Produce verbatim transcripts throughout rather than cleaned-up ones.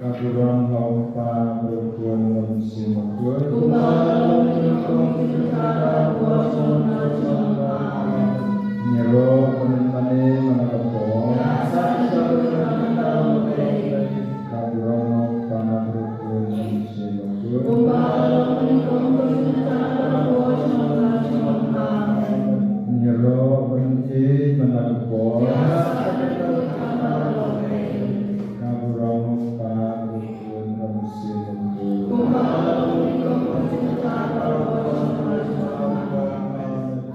Ka burom ha u Kpa bad u Khun bad u Mynsiem Bakhuid. Kumba long mynnyngkong, kynta bad u Nyaroh, Nyaroh, mynne, mynne, man la ka por. Ka burom ha u Kpa bad u Khun bad u Mynsiem Bakhuid. Nyaroh, mynne, man la ka por. Ka burom ha u Kpa bad u Khun bad u Mynsiem Bakhuid.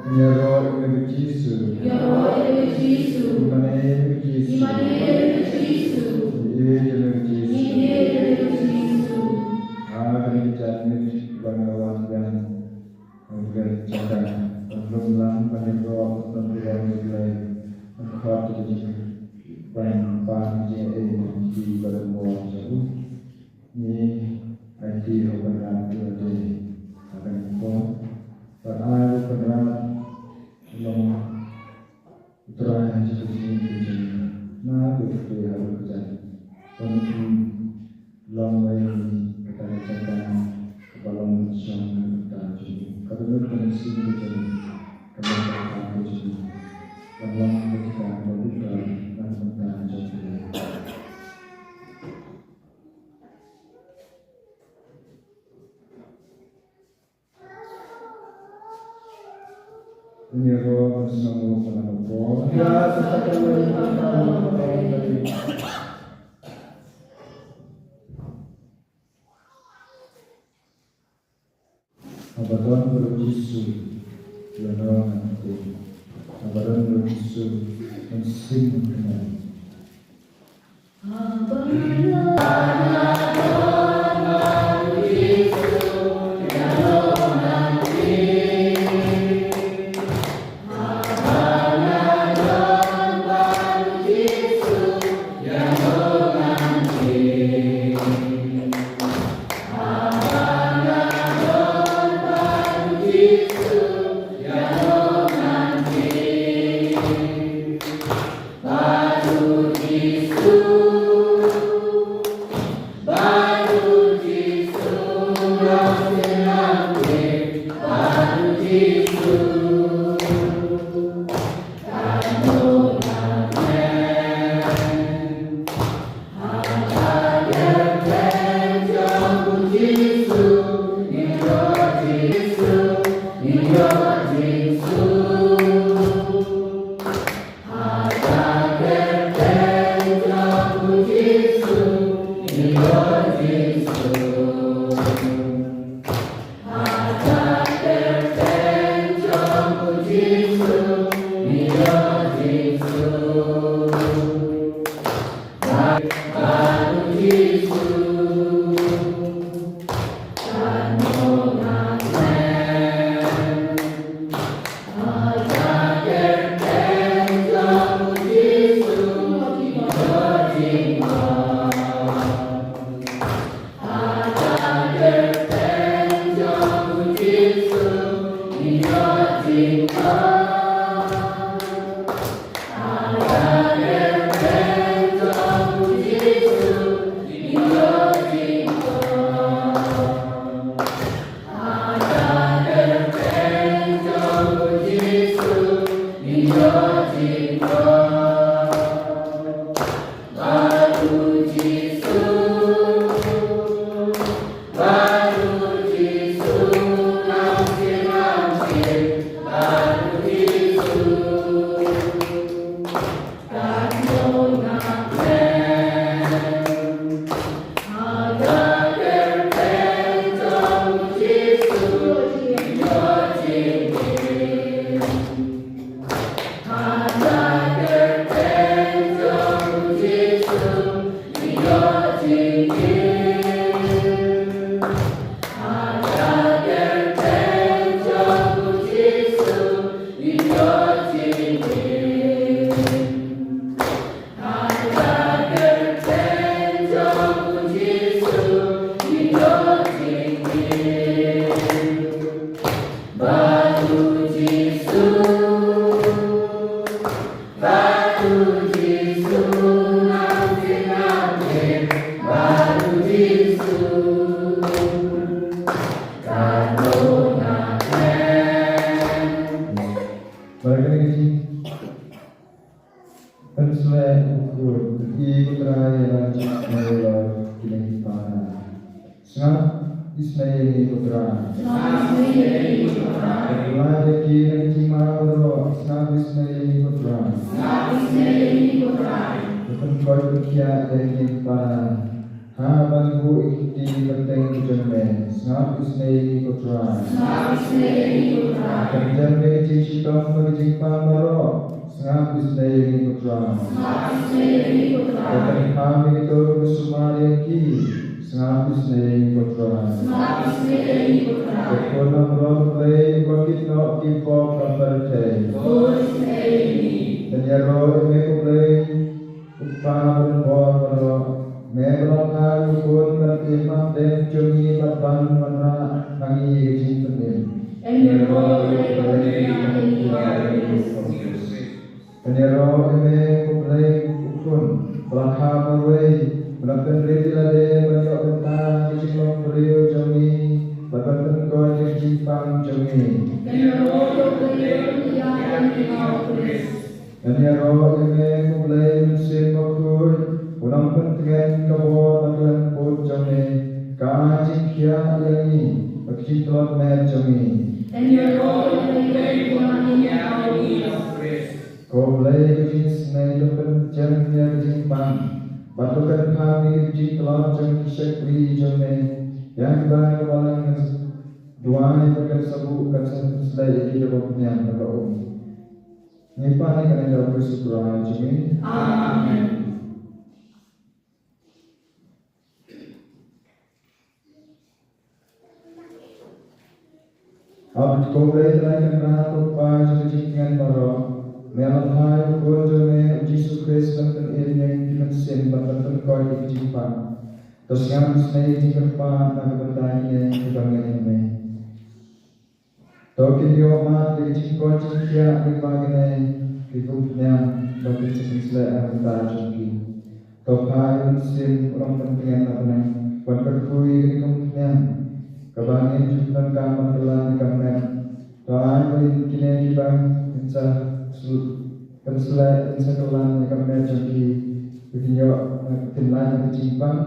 Nyaroh ïa u Jisu. Nyaroh ïa u Jisu. Ïa u Jisu. Ïa u Jisu. Ha kane ka janmiet ba nga wan biang ha kane ka jaka ban lum lang ban ïaroh ban burom ïa U Blei, ban khot ïa ka jingpang, ban pang ïa ki ba don bor jong u. Ngi aiti ha u Kynrad ïa lade ha kane ka por. Bad ai u Kynrad u long u Trai ha ka jingim jong ngi. Na ka kti ha u Kynrad. Ban long wei kata ka jaka kaba long shong na ka bynta jong ngi. Kaba lut ka mynsiem jong ngi. Kaba lut ka bynta jong ngi. Ban long ka jaka kaba lut ka na ka bynta jong ngi. Ngi ïaroh ban sngewbha na ka por. Haba don bad u Jisu, ïaroh nangta. Haba don bad u Jisu, mynsiem nangta. Bad ka dei ka jingpynsleh u khun, i ko Trai, ïa la ka jingisynei halor kine ki para. Sngap isynei ïa ngi ko Trai. Sngap isynei ïa ngi ko Trai. Pynlait ïa ki na ka jingma baroh, sngap isynei ïa ngi ko Trai. Sngap isynei ïa ngi ko Trai. Pynkoit pynkhiah ïa ngi ki para. Ha ban buh ïa ki kti kyrteng ka jong me, sngap isynei ïa ngi ko Trai. Sngap isynei ïa ngi ko Trai. Kyrteng me ka jingshitom bad ka jingpang baroh, sngap isynei ïa ngi ko Trai. Sngap isynei ïa ngi ko Trai. Kyrteng ha me ka dur ka sumar ïa ki, sngap isynei ïa ngi ko Trai. Sngap isynei ïa ngi ko Trai. Ko khun lamro Blei, ko kit noh ki pop ka pyrthei. Bud isynei ïa ngi. Pynïaroh ïa me ko Blei, U Kpa ba don bor baroh, me ba la phah ïa u Khun ban im ha pdeng jong ngi bad ban wanrah ha ngi ïa ka jingpynim. Pynïaroh ïa me ko Blei, u Khun ba la kha marwei, ba la pynrit ïa lade ban ïoh bynta ïa ka jinglong briew jong ngi bad ban pynkoit ïa ka jingpang jong ngi. Pynïaroh ïa u Blei, u Kpa ba don bor baroh. Ngan ïaroh ïa me ko Blei Mynsiem Bakhuid, u nongpyntngen ka bor bad ka lyngkot jong me, ka ai jingkhiah ïa ngi bad ka jingtlot met jong ngi. Ngan ïaroh ïa me ko Blei, ko Blei ka jingisynei, ka pynjem ïa ka jingpang bad ka pynpham ïa ka jingtlot jong ki shakri jong me. Ïa kiba ka balang ngan duwai bad kan sa buh, kan sa pynsleh ïa ki da ka bymman bad ka um. Ngi pan ïa kane da u Khrist u Trai jong ngi. Amen. Ap ko Blei Trai Kynrad, ko Kpa jong ka jingtngen baroh, me la phah ïa u Khun jong me u Jisu Khrist ban pynim ïa ki mynsiem bad ban pynkoit ïa ki jingpang. To sngap isynei ïa ka jingkyrpad na ka bynta kine kiba ngeit ha me. To kin ïoh mad ïa ka jingkoit jingkhiah lyngba kine ki kumphniang ba kin sa pynsleh ha ka bynta jong ki. To phah ïa u Mynsiem u nongpyntngen na bneng ban kyrkhu ïa kine ki kumphniang, kaba ngin ju pyndonkam ban kylla ïa ka met. To ai ba kine kiba ngin sa pynsleh, ngin sa kylla ïa ka met jong ki, ba kin ïoh, ba kin lait na ka jingpang,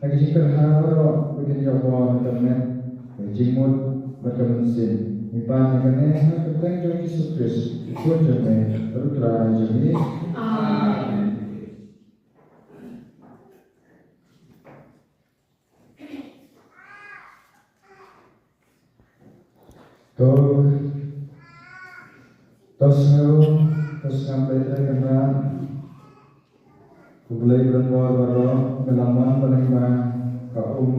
na ka jingkyrhai baroh, ba kin ïoh bor na ka met, na ka jingmut bad ka mynsiem. Ngi pan ïa kane ha ka kyrteng jong u Jisu Khrist, u Khun jong me bad u Trai jong ngi. Amen. To, to sngew, to sngap, Blei Trai Kynrad. Ko Blei ba don bor baroh, me la mon ba lyngba ka um,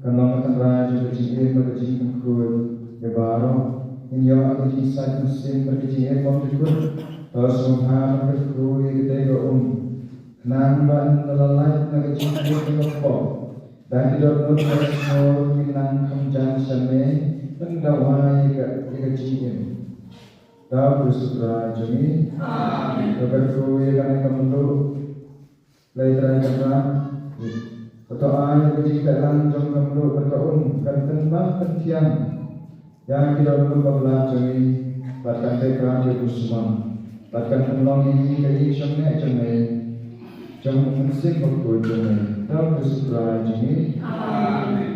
ka long ka tynrai jong ka jingim bad ka jingpynkhuid ïa baroh. Ngin ïoh ka jingsait mynsiem bad ka jingim bymjukut. To sngewbha ban kyrkhu ïa katei ka um, khnang ba ynda la lait na ka jingkhuid jong ka pop, da ki dohnud ba sngewbha ngin nang kham jan sha me ban dawa ïa ka, ïa ka jingim. Da u Khrist u Trai jong ngi. Amen. Kyrkhu ïa kane ka mluh, Blei Trai Kynrad. Kato ai ka jingteh lang jong ka mluh bad ka um kan pynbang pynthiang ïa ki dohnud ba blah jong ngi, bad kan pynbang ïa u sumar, bad kan pynlong ïa ngi ka ïing shongneh jong me, jong u Mynsiem Bakhuid jong me. Da u Khrist u Trai jong ngi. Amen.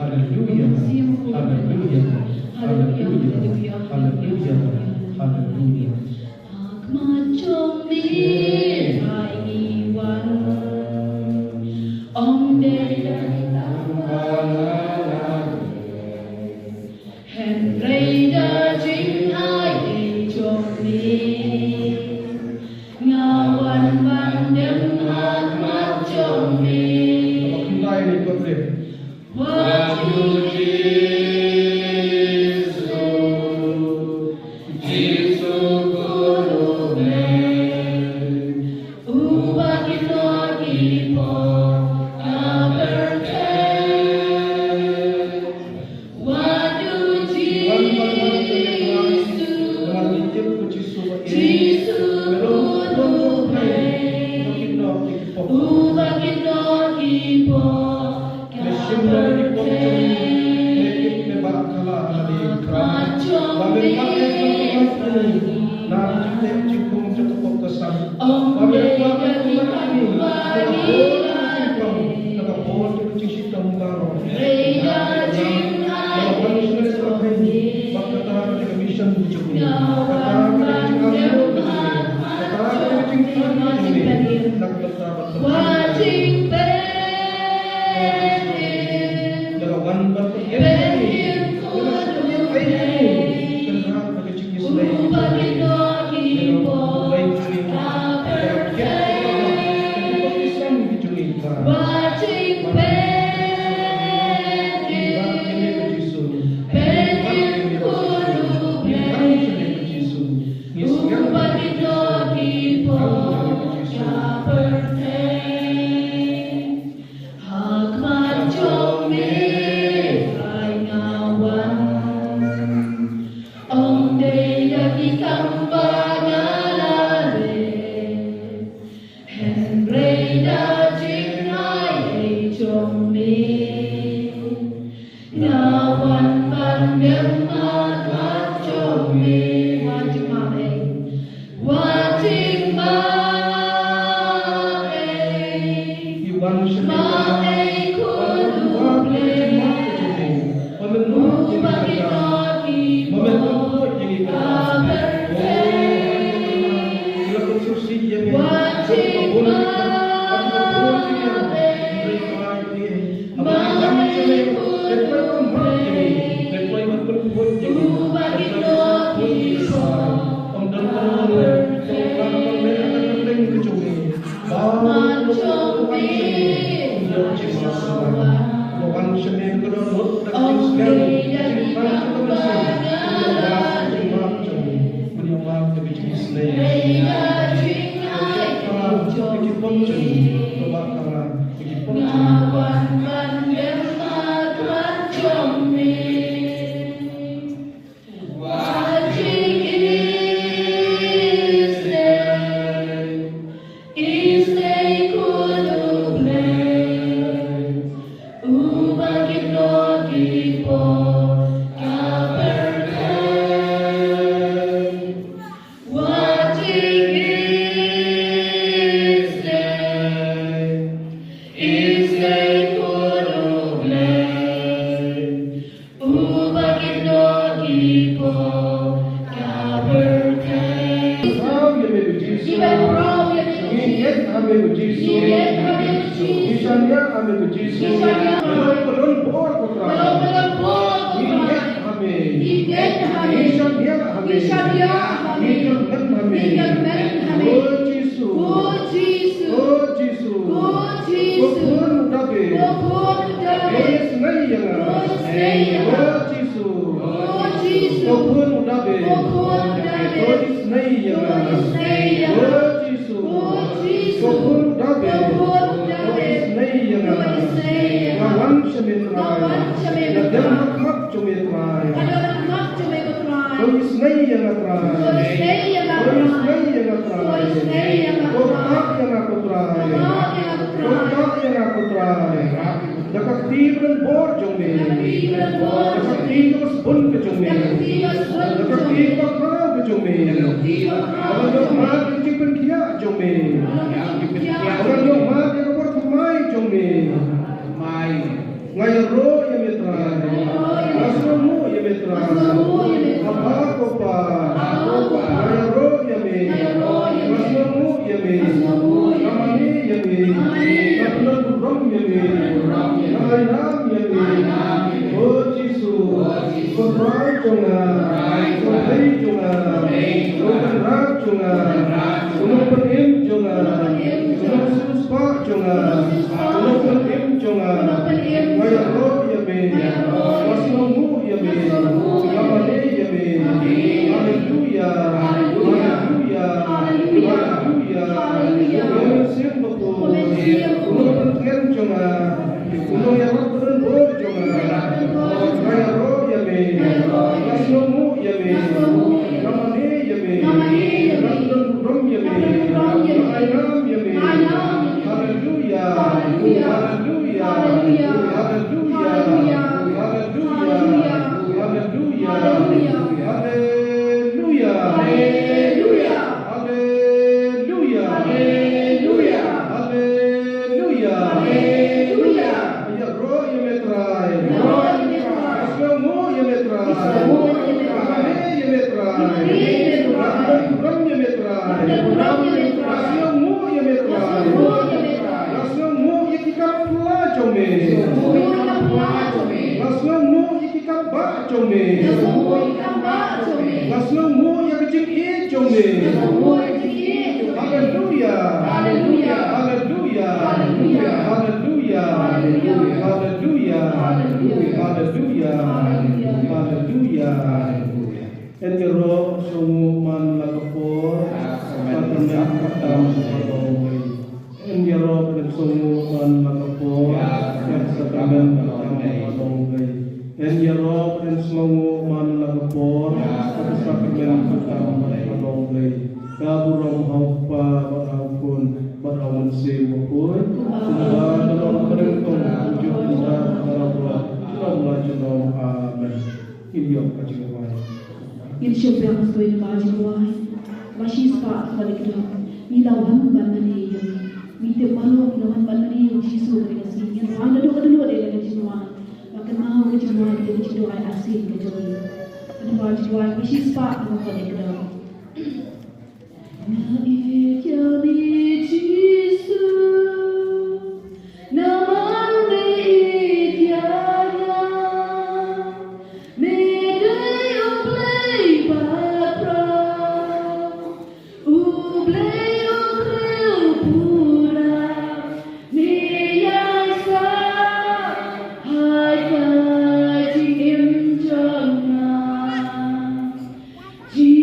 Hallelujah. Hallelujah. Hallelujah. Hallelujah. Hallelujah. Hynrei da jingai jong me, nga wan ban dem ha khmat jong me. Wat u Jisu, Jisu Khun u Blei, uba kynnoh ki pop ka pyrthei. Wat u Jisu, Jisu Khun u Blei, uba kynnoh ki pop ka pyrthei. Ha khmat jong me ai nga wan. Ym dei da ki kam ba nga la leh, hynrei da jingai jong me. Nga wan ban dem ha khmat jong me. Wat jingmap ei. Wat jingmap ei. Map ei Khun u Blei, uba kynnoh ki pop ka pyrthei. Wat jingmap ei. Nga wan ban dem ha khmat jong me. Wat jingïeit, ïeit Khun u Blei, uba kynnoh ki pop ka pyrthei. Wat jingïeit, ïeit Proud ïa me ko Jisu. Ngi ngeit ha me ko Jisu. Ngi shaniah ha me ko Jisu. Ngi shaniah. Ngi ngeit ha me. Ngi shaniah ha me. Ngi kyrmen ha me. O Jisu. O Jisu. O Khun u Dabid. O Khun u Dabid. To isynei ïa nga. To isynei ïa nga. O Jisu. O Jisu. O Khun u Dabid. O Khun u Dabid. To isynei ïa nga. To isynei ïa nga. O Jisu. O Jisu. O Khun u Dabid. O Khun u Dabid. To isynei ïa nga. To isynei ïa nga. Nga wan sha me Trai. Nga wan sha me Trai. Nga don ha khmat jong me Trai. Nga don ha khmat jong me ko Trai. To isynei ïa nga Trai. To isynei ïa nga Trai. To isynei ïa nga Trai. To isynei ïa nga Trai. To ktah ïa nga ko Trai. To ktah ïa nga ko Trai. To ktah ïa nga ko Trai. Da ka kti ba donbor jong me. Da ka kti ba donbor jong me. Da ka kti kaba sbun ka jong me. Da ka kti kaba sbun ka jong me. Da ka kti kaba khraw ka jong me. Da ka kti kaba khraw. Ba ngan ïohmad ïa ka jingpynkhiah jong me. Ba ngan ïohmad ïa ka jingpynkhiah. Ba ngan ïohmad ïa ka bor thymmai jong me. Thymmai. Nga ïaroh ïa me Trai. Nga sngewnguh ïa me Trai. Nga sngewnguh ïa me Trai. Abba ko Pa. Abba ko Pa. Nga ïaroh ïa me. Nga ïaroh ïa me. Nga sngewnguh ïa me. Nga sngewnguh ïa me. Nga mane ïa me. Nga mane ïa me. Nga pynlong burom ïa me. Nga pynlong burom ïa me. Nga ainam ïa me. Nga ainam ïa me. O Jisu. O Jisu. Ko Trai jong nga. Ko Trai jong nga. Ko Trai jong nga. Ko Kynrad jong nga. Ko Nongpynim jong nga. Ko Nongsiewspah jong nga. Ko Nongpynim jong nga. Nga ïaroh ïa me. Nga sngewnguh ïa me. Nga mane ïa me. Haleluia. Haleluia. Haleluia. Ko Mynsiem Bakhuid. Ko Nongpyntngen jong nga. Ko Nongïarap badonbor jong nga. Nga ïaroh ïa me. Nga sngewnguh ïa me. Nga mane ïa me. Nga pynlong burom ïa me. Nga ainam ïa me. Haleluia. Haleluia. Haleluia. Haleluia. Haleluia. Haleluia. Haleluia. Haleluia. Haleluia. Haleluia. Haleluia. Haleluia. Ïaroh ïa me Trai. Ïaroh ïa me Trai. Nga sngewnguh ïa me Trai. Nga sngewnguh ïa me Trai. Nga mane ïa me Trai. Nga mane ïa me Trai. Nga pynlong burom ïa me Trai. Nga pynlong burom ïa me Trai. Nga sngewnguh ïa me Trai. Nga sngewnguh ïa me Trai. Nga sngewnguh ïa ki kam pla jong me. Nga sngewnguh ïa ki kam pla jong me. Nga sngewnguh ïa ki kam bah jong me. Nga sngewnguh ïa ki kam bah jong me. Nga sngewnguh ïa ka jingïeit jong me. Nga sngewnguh ïa ka jingïeit jong me. Haleluia. Haleluia. Haleluia. Haleluia. Haleluia. Haleluia. Haleluia. Haleluia. Haleluia. Haleluia. Yn ïaroh sngewnguh man la ka por, ka tymmen ka tam ka long wei. Yn ïaroh bad yn sngewnguh man la ka por, ka tymmen ka tam ka long wei. Yn ïaroh bad yn sngewnguh man la ka por, ka tymmen ka tam ka long wei. Ka burom ha u Kpa bad ha u Khun bad ha u Mynsiem Bakhuid. Kumba ka long, ka dang long, ka jong ka, ka long, ka long, ka long. Amen. Ngin ïoh ka jingduwai. Ngin shim biang sngewbha jingduwai. Ba shispah ka leh kdor. Ngi la wan ban mane ïa me. Ngi tip baroh ngi la wan ban mane ïa u Jisu ha kane ka sngi. Ngin wan naduh ka duh dei ka jingduwai. Ba kynmaw ka jingduwai, ka jingduwai arsien ka jong ngi. Ka jingduwai, jingduwai ba shispah ka leh kdor. Nga ïeit ïa me Jisu, namar me ïeit ïa nga. Me dei U Blei ba pura, U Blei U briew pura. Me ïaisah ha ka jingim jong nga. Jisu.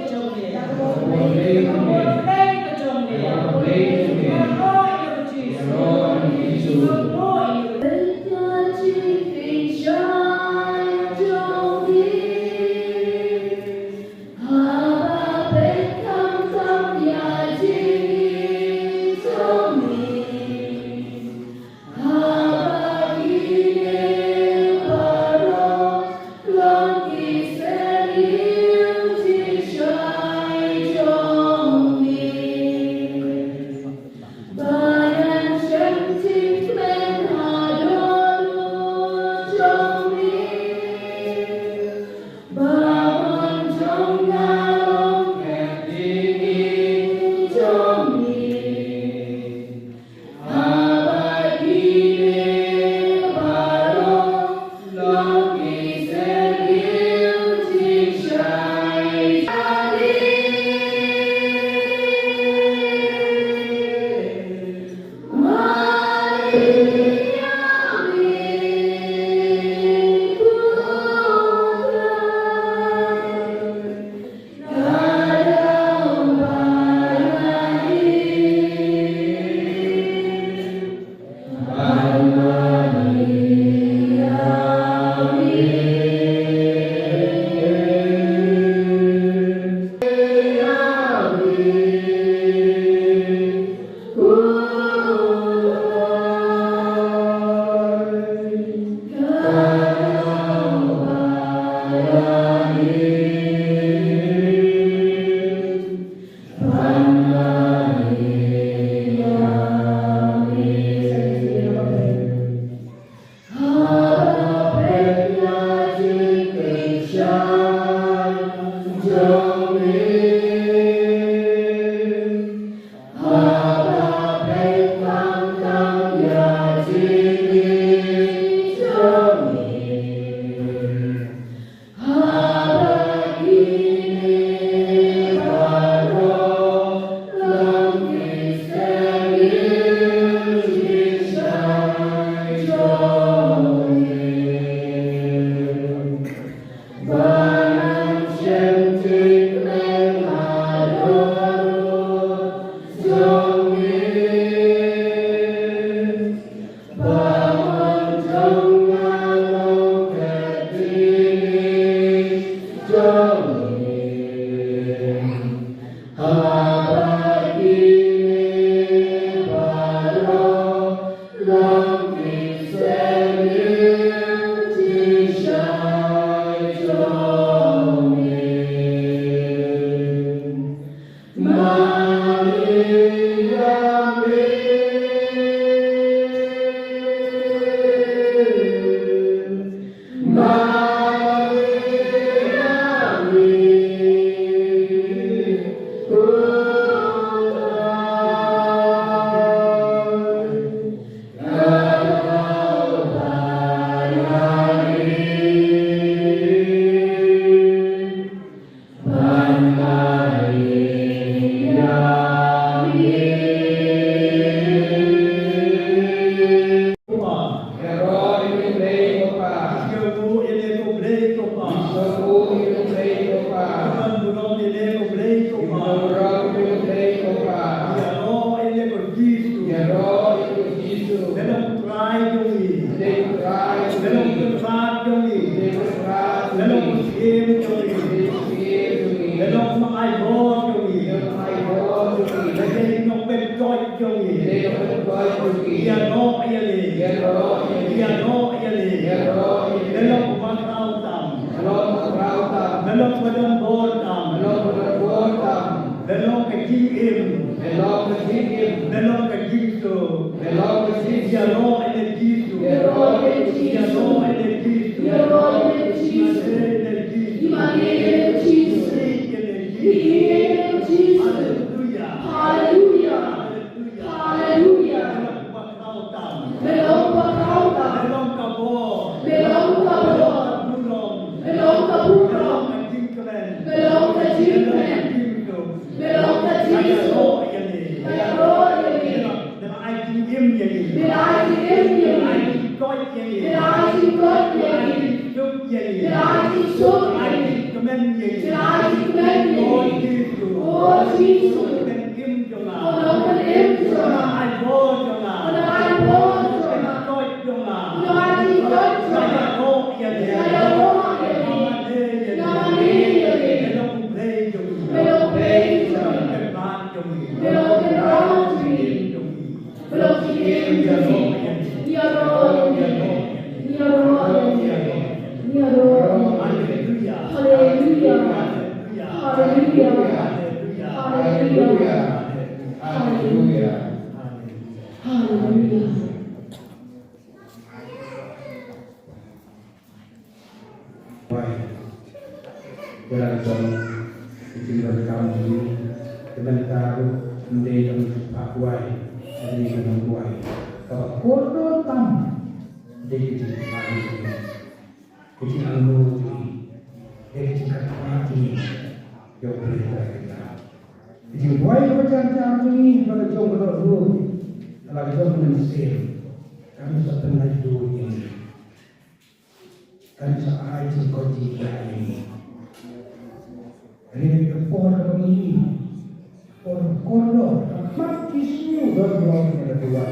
ka jong me. Ka por Blei ka jong me. Ka por Blei ka jong me. Ïaroh ïa u Jisu. Ïaroh ïa u Jisu. Ïaroh ïa u Jisu. Bor tam. Ka long ka bor tam. Ka long ka jingim. Ka long ka jingim. Ka long ka jingsuk. Ka long ka jingsuk. Ïaroh ïa Jisu. Ïaroh ïa Jisu. Ïaroh ïa Jisu. Ïaroh ïa Jisu. Ïa Jisu. Ïa Jisu. Haleluya. Haleluya. Haleluya. Haleluya. Me long ba khraw tam. Me long ba khraw tam. Me long ka bor. Me long ka bor. Me long ka burom. Me long ka burom. Me long ka jingkmen. Me long ka jingkmen. Me long ka jingsuk. Me long ka jingsuk. Ïaroh ïa ngi. Ïaroh ïa ngi. Me long, me long ai jingim ïa ngi. Me long ai jingim ïa ngi. Me long ai jingkoit ïa ngi. Me long ai jingkoit ïa ngi. Me long ai jingsuk ïa ngi. Me long ai jingsuk ïa ngi. Me long ai jingkmen ïa ngi. Me long ai jingkmen ïa ngi. O Jisu. O Jisu. Kmen im jong nga. Ko nongpynim jong nga. Ko nongaibuh jong nga. Ko nongaibuh jong nga. Ko nongkoit jong nga. Ko nongkoit jong nga. Nga ïaroh ïa me. Nga ïaroh ïa me. Nga mane ïa me. Nga mane ïa me. Me long U Blei jong ngi. Me long U Blei jong ngi. Me long U Kynrad jong ngi. Me long U Kynrad jong ngi. Me long U Kynrad jong ngi. Ïaroh ïa me. Ïaroh ïa me. Ïaroh ïa me. Ïaroh ïa me. Haleluya. Haleluya. Haleluya. Haleluya. Haleluya. Haleluya. Wai. Te la jong ka jingdonkam jong ngi, te mynta ruh ym dei tang shu phah wai, hynrei ka nongwai kaba kordor tam. Dei ka jingphah jong ngi, ka jingangnud jong ngi, dei ka jingkyrpad jong ngi ïa U Blei Trai. Ka jingduwai kaba jar jar jong ngi, ba la jong ka dohnud, ba la jong ka mynsiem, kan sa pynlait duh ïa ngi. Kan sa ai jingkoit jingkhiah ïa ngi. Kane ka por kaba ngi, por kordor, ha khmat Jisu don ruh kane ka duwan.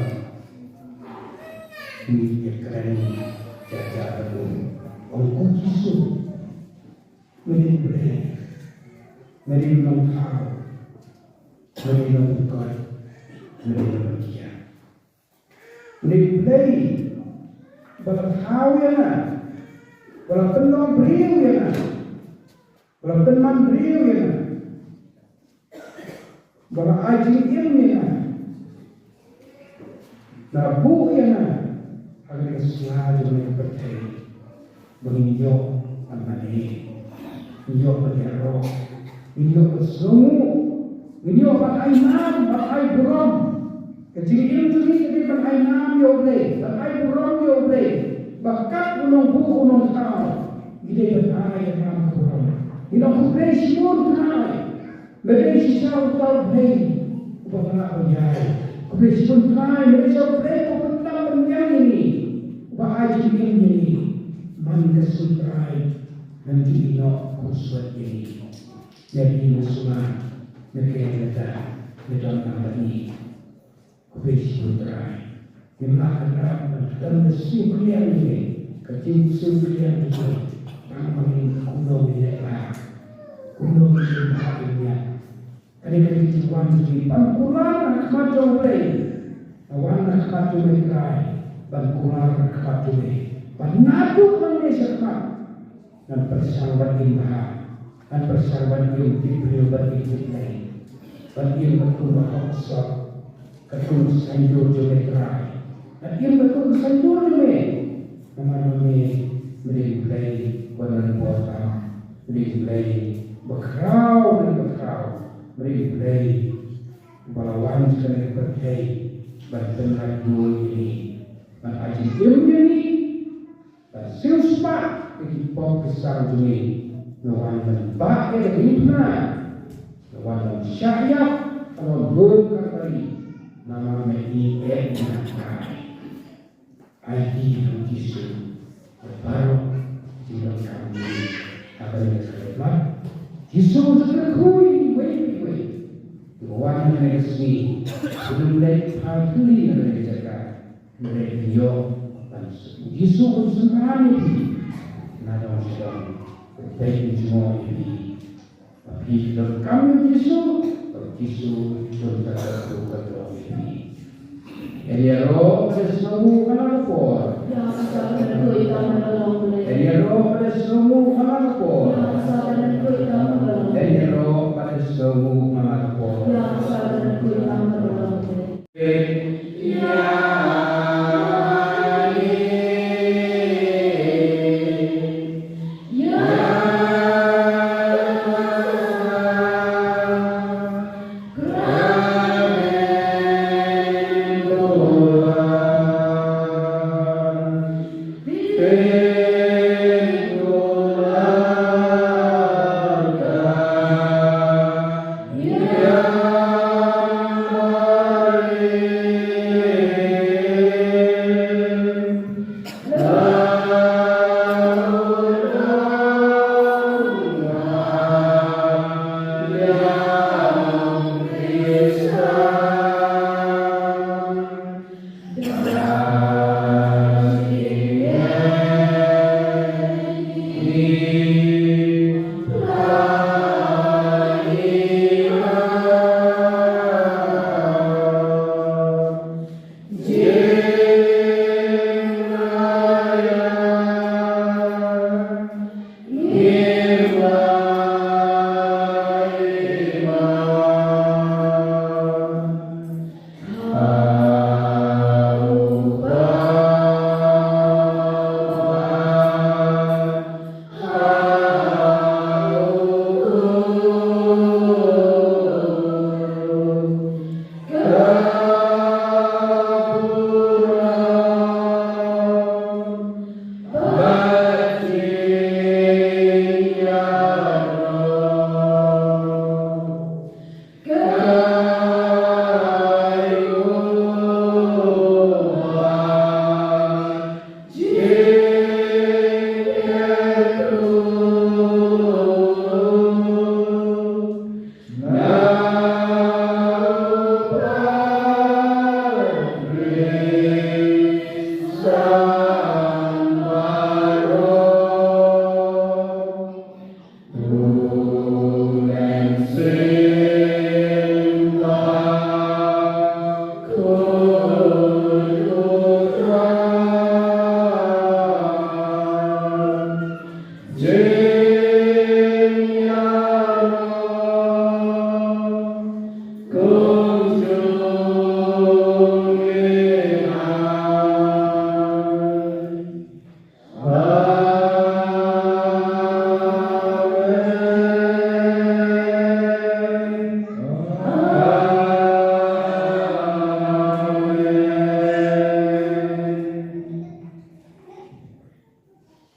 Ngi ïakren ïa ka jingduwai. Ong ko Jisu, me dei U Blei, me dei U Nongthaw, me dei U Nongpynkhuid, me dei U Nongpynkhiah. Une U Blei ba la thaw ïa nga, ba la pynlong briew ïa nga, ba la pynman briew ïa nga, ba la ai jingim ïa nga, ba la buh ïa nga ha kane ka sla jong kane ka pyrthei. Ba ngin ïoh ban mane, ngin ïoh ban ïaroh, ngin ïoh ban sngewnguh, ngin ïoh ban ai nam, ban ai burom. Ka jingim jong ngi ka dei ban ai nam ïa U Blei, ban ai burom ïa U Blei. Ba kat u nongbuh u nongthaw, ngi dei ban ai ïa nam burom. Ngi ong, Khublei shibun Trai. Me dei shisha uta U Blei uba pynlong ïa ngi. Khublei shibun Trai, me dei shisha U Blei uba pynlong ïa ngi. Uba ai jingim ïa ngi. Man ka sngi Trai, ngan ju ïehnoh khublei ïa ngi. Ïa ngi, me sumar, me kyrkhu, me don lang bad ngi. Khublei shibun Trai. Ngim lah ban ïarap ban khlem da siew kylliang ïa me. Ka jingsiew kylliang jong me. Tang ba ngin kumno ngin leh bha. Kumno ngin leh bha ïa me. Kane ka dei ka jingwan jong me ban kular ha khmat jong U Blei. Nga wan ha khmat jong me Trai. Ban kular ha khmat jong me. Ban naduh mynne shakhmat. Ngan pyrshang ban im bha. Ngan pyrshang ban im tip briew, ban im tip Blei. Ban im katkum ka hok ka sot. Katkum ka saiñdur jong me Trai. Ngan im katkum ka saiñdur jong me. Namar me, me dei U Blei uba don bor tam. Me dei U Blei uba khraw, me dei uba khraw. Me dei U Blei uba la wan sha kane ka pyrthei ban pynlait duh ïa ngi. Ban ai jingim ïa ngi. Ban siew spah ïa ki pop ki sang jong ngi. Nga wan ban bah ïa ka diengphna. Nga wan ban shah ïap ha lon lum Kalbari. Namar me ïeit ïa nga. Ai ïa u Jisu. Baroh ki jingdonkam jong ngi. Ha kane ka khyllipmat. Jisu u kyrkhu ïa kiwei kiwei kiba wan ha kane ka sngi. Ki leit phai tylli na kane ka jaka. Hynrei phin ïoh ban, u Jisu un synran ïa phi. Na dong sha dong, u peit u jngoh ïa phi. Ba phi donkam ïa u Jisu, ba u Jisu un kyrkhu kyrdoh ïa phi. Ïaroh bad ïasngewnguh ha la ka por. Ïaroh bad ïasngewnguh ha la ka por. Ïaroh bad ïasngewnguh ha la ka por.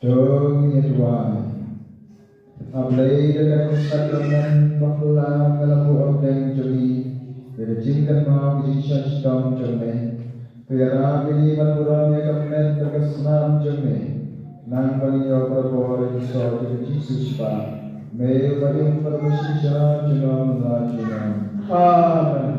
To ngin ïa duwai. A Blei da ka kyrteng bakla nga la buh hapdeng jong ngi ïa ka jingkynmaw ka jingshitom jong me. To ïarap ïa ngi ban burom ïa ka met bad ka snam jong me. Nang ba ngin ïoh barabor ïa ka soh jong ka Jisu Sipah. Me uba im bad uba shisha junom la junom. Amen.